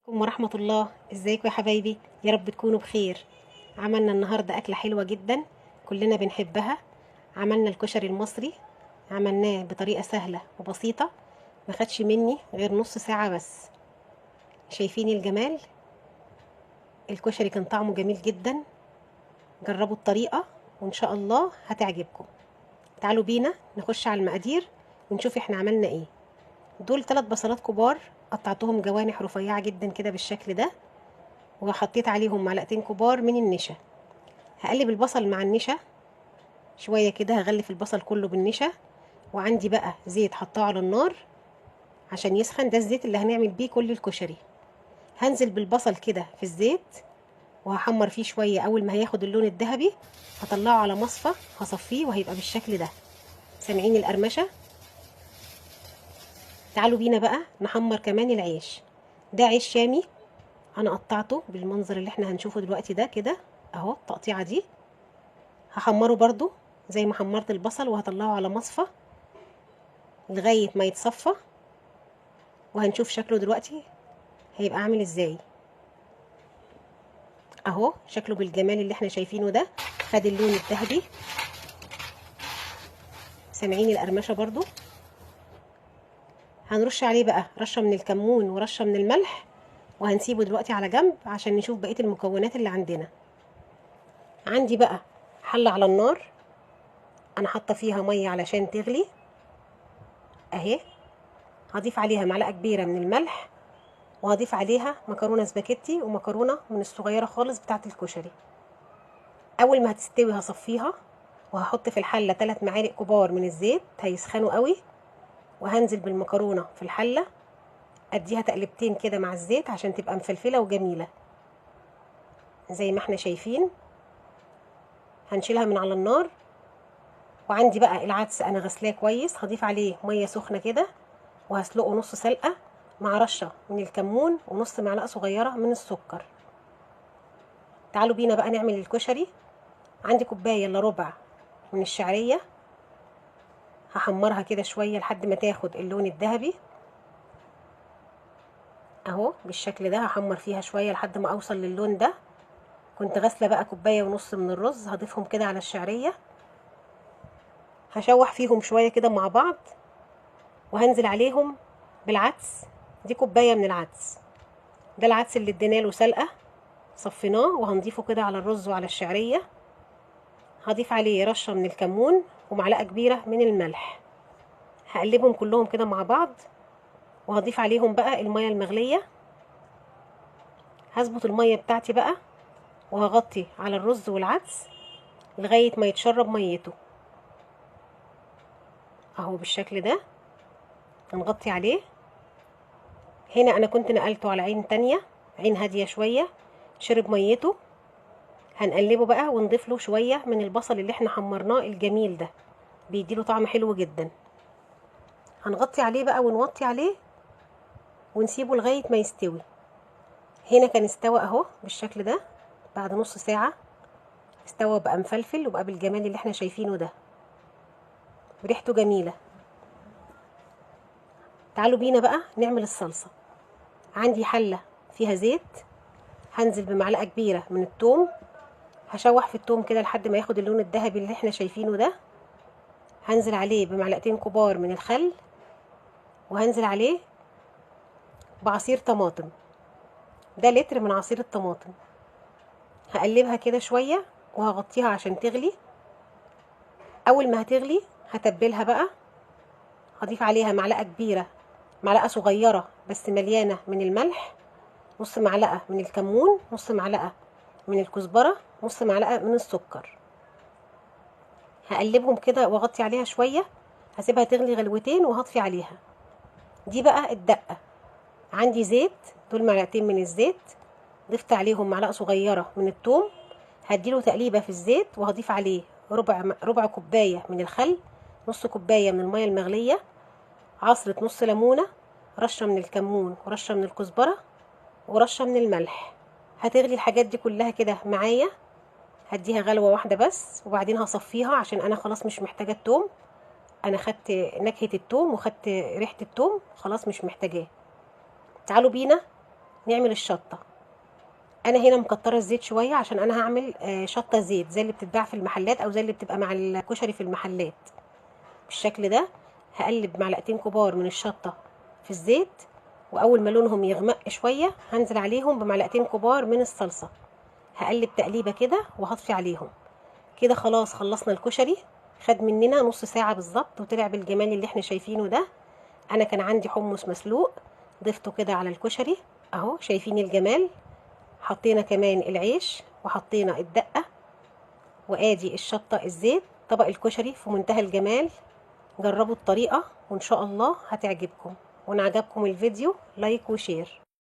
عليكم ورحمة الله. ازيكم يا حبايبي؟ يا رب تكونوا بخير. عملنا النهاردة أكلة حلوة جدا كلنا بنحبها. عملنا الكشري المصري، عملناه بطريقة سهلة وبسيطة، ما خدش مني غير نص ساعة بس. شايفين الجمال؟ الكشري كان طعمه جميل جدا. جربوا الطريقة وإن شاء الله هتعجبكم. تعالوا بينا نخش على المقادير ونشوف احنا عملنا ايه. دول 3 بصلات كبار قطعتهم جوانح رفيعة جدا كده بالشكل ده، وحطيت عليهم معلقتين كبار من النشا. هقلب البصل مع النشا شوية كده، هغلف البصل كله بالنشا. وعندي بقى زيت حطاه على النار عشان يسخن، ده الزيت اللي هنعمل بيه كل الكشري. هنزل بالبصل كده في الزيت وهحمر فيه شوية. أول ما هياخد اللون الذهبي هطلعه على مصفى، هصفيه وهيبقى بالشكل ده. سامعين القرمشة؟ تعالوا بينا بقى نحمر كمان العيش. ده عيش شامي انا قطعته بالمنظر اللي احنا هنشوفه دلوقتي ده كده اهو، التقطيعه دي هحمره برضو زي ما حمرت البصل، وهطلعه على مصفى لغاية ما يتصفى، وهنشوف شكله دلوقتي هيبقى عامل ازاي. اهو شكله بالجمال اللي احنا شايفينه ده، خد اللون الذهبي. سامعين القرمشه برضو؟ هنرش عليه بقى رشه من الكمون ورشه من الملح، وهنسيبه دلوقتي على جنب عشان نشوف بقية المكونات اللي عندنا. عندي بقى حله على النار انا حاطه فيها مية علشان تغلي اهي. هضيف عليها معلقه كبيرة من الملح، وهضيف عليها مكرونه سباكيتي ومكرونه من الصغيرة خالص بتاعه الكشري. اول ما هتستوي هصفيها، وهحط في الحلة 3 معالق كبار من الزيت هيسخنوا قوي، وهنزل بالمكرونه في الحلة اديها تقلبتين كده مع الزيت عشان تبقى مفلفله وجميلة زي ما احنا شايفين. هنشيلها من على النار. وعندي بقى العدس انا غسلاه كويس، هضيف عليه مية سخنة كده وهسلقه نص سلقه مع رشه من الكمون ونص معلقه صغيرة من السكر. تعالوا بينا بقى نعمل الكشري. عندي كوباية الا ربع من الشعرية، هحمرها كده شوية لحد ما تاخد اللون الذهبي اهو بالشكل ده. هحمر فيها شوية لحد ما اوصل للون ده. كنت غاسله بقى كوباية ونص من الرز، هضيفهم كده على الشعرية، هشوح فيهم شوية كده مع بعض، وهنزل عليهم بالعدس. دي كوباية من العدس، ده العدس اللي ادينا له سلقه صفيناه، وهنضيفه كده على الرز وعلى الشعرية. هضيف عليه رشه من الكمون ومعلقة كبيرة من الملح. هقلبهم كلهم كده مع بعض، وهضيف عليهم بقى المية المغليه. هظبط المية بتاعتي بقى، وهغطي على الرز والعدس لغاية ما يتشرب ميته اهو بالشكل ده. هنغطي عليه. هنا انا كنت نقلته على عين تانية، عين هادية شوية، شرب ميته. هنقلبه بقى ونضيف له شوية من البصل اللي احنا حمرناه الجميل ده، بيديله طعم حلو جدا. هنغطي عليه بقى ونوطي عليه ونسيبه لغاية ما يستوي. هنا كان استوى اهو بالشكل ده بعد نص ساعة، استوى بقى مفلفل وبقى بالجمال اللي احنا شايفينه ده، ريحته جميلة. تعالوا بينا بقى نعمل الصلصه. عندي حله فيها زيت، هنزل بمعلقه كبيرة من الثوم، هشوح في الثوم كده لحد ما ياخد اللون الذهبي اللي احنا شايفينه ده. هنزل عليه بمعلقتين كبار من الخل، وهنزل عليه بعصير طماطم، ده لتر من عصير الطماطم. هقلبها كده شوية وهغطيها عشان تغلي. اول ما هتغلي هتبلها بقى، هضيف عليها معلقه كبيرة، معلقه صغيرة بس مليانة من الملح، نص معلقه من الكمون، نص معلقه من الكزبره، نص معلقه من السكر. هقلبهم كده واغطي عليها شوية، هسيبها تغلي غلوتين وهطفي عليها. دي بقى الدقة. عندي زيت، دول معلقتين من الزيت، ضفت عليهم معلقه صغيرة من الثوم، هديله تقليبه في الزيت، وهضيف عليه ربع كوباية من الخل، نص كوباية من المية المغليه، عصره نص ليمونه، رشه من الكمون ورشه من الكزبره ورشه من الملح. هتغلي الحاجات دي كلها كده معايا، هديها غلوه واحدة بس، وبعدين هصفيها عشان انا خلاص مش محتاجه التوم. انا خدت نكهة التوم وخدت ريحه التوم، خلاص مش محتاجاه. تعالوا بينا نعمل الشطه. انا هنا مكتره الزيت شوية عشان انا هعمل شطه زيت زي اللي بتتباع في المحلات او زي اللي بتبقى مع الكشري في المحلات بالشكل ده. هقلب معلقتين كبار من الشطه في الزيت، واول ما لونهم يغمق شوية هنزل عليهم بمعلقتين كبار من الصلصه. هقلب تقليبه كده وهطفي عليهم كده. خلاص خلصنا الكشري، خد مننا نص ساعة بالظبط وطلع بالجمال اللي احنا شايفينه ده. انا كان عندي حمص مسلوق ضفته كده على الكشري اهو، شايفين الجمال. حطينا كمان العيش وحطينا الدقة، وادي الشطه الزيت. طبق الكشري في منتهى الجمال. جربوا الطريقة وان شاء الله هتعجبكم. وان عجبكم الفيديو like و share.